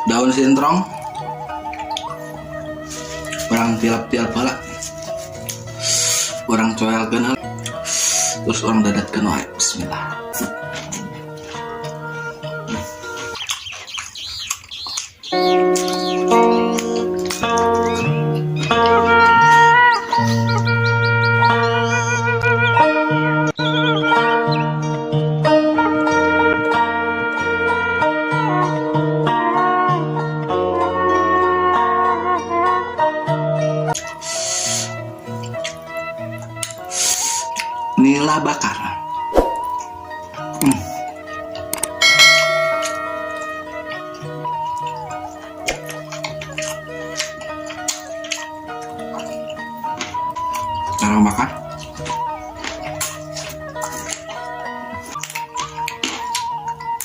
Daun sintrong urang tilap-tilap heula, urang coelkeun heula, terus urang dadatkeun wae. Bismillah.